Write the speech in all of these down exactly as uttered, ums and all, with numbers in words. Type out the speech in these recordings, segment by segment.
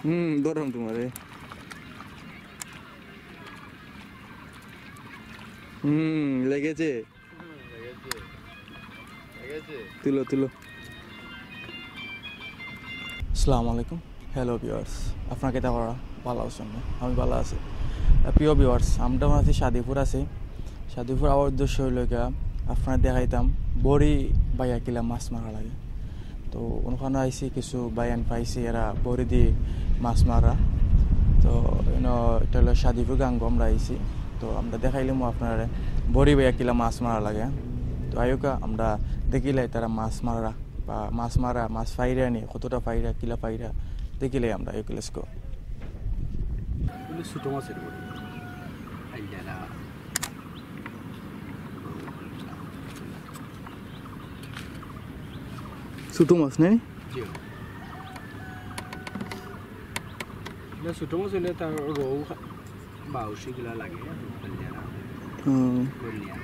হুম, ধরলাম তোমারে। হুম, লেগেছে। তুলো, তুলো। আসসালামু আলাইকুম। হ্যালো ভিউয়ার্স, আপনারা কিতা করা? ভালা আছইন নি? আমি ভালা আছি। আহ, প্রিয় ভিউয়ার্স, আমরা আছি শাদিপুর আছি। শাদিপুর আওয়ার উদ্দেশ্য অইলো গিয়া আপনারারে দেখাইতাম বড়ি বাইয়া কিলা মাছ মারা লাগে। তো অখানো আইছি, কিছু বাইয়াইন পাইছি, এরা বড়ি দি মাছ মারা। তো ইনো ইটা অইলো শাদিপুর গাঙ্গো আমরা আইছি। তো আমরা দেখাইলিমু আপনারারে বড়ি বাইয়া কিলা মাছ মারা লাগে। তো আউক্কা আমরা দেখিলাই তারা মাছ মারা বা মাছ মারা, মাছ ফাইরা নি, কতটা ফাইরা, কিলা ফাইরা, দেখিলাই আমরা। আউক্কা, let's go। এগুলো ছোট মাছের বড়ি। আইলা না। ছোট মাছ নাই? জি। না, ছোট মাছ অইলে তার রৌ খা-, বাউশি গুলা লাগে, আইলা না। হুম। বললিয়া।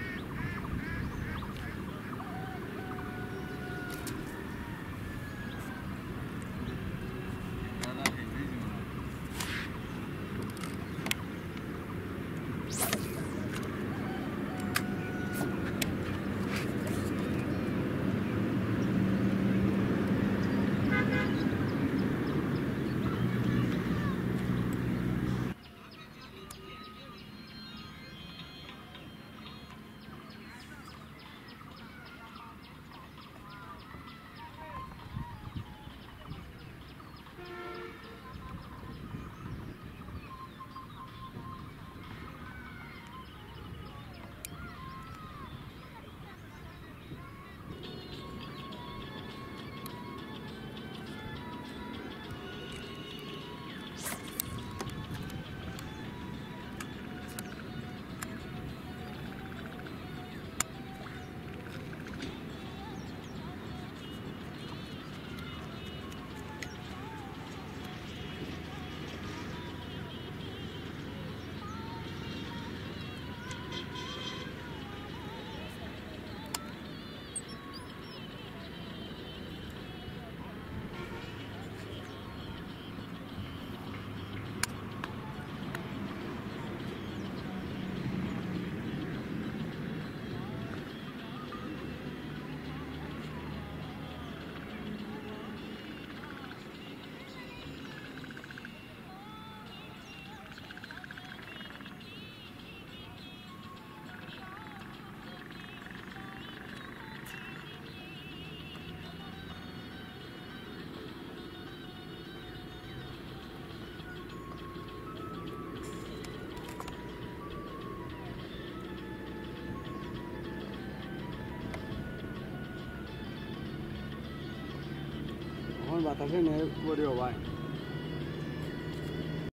এখন বাতাসে নে করিও ভাই।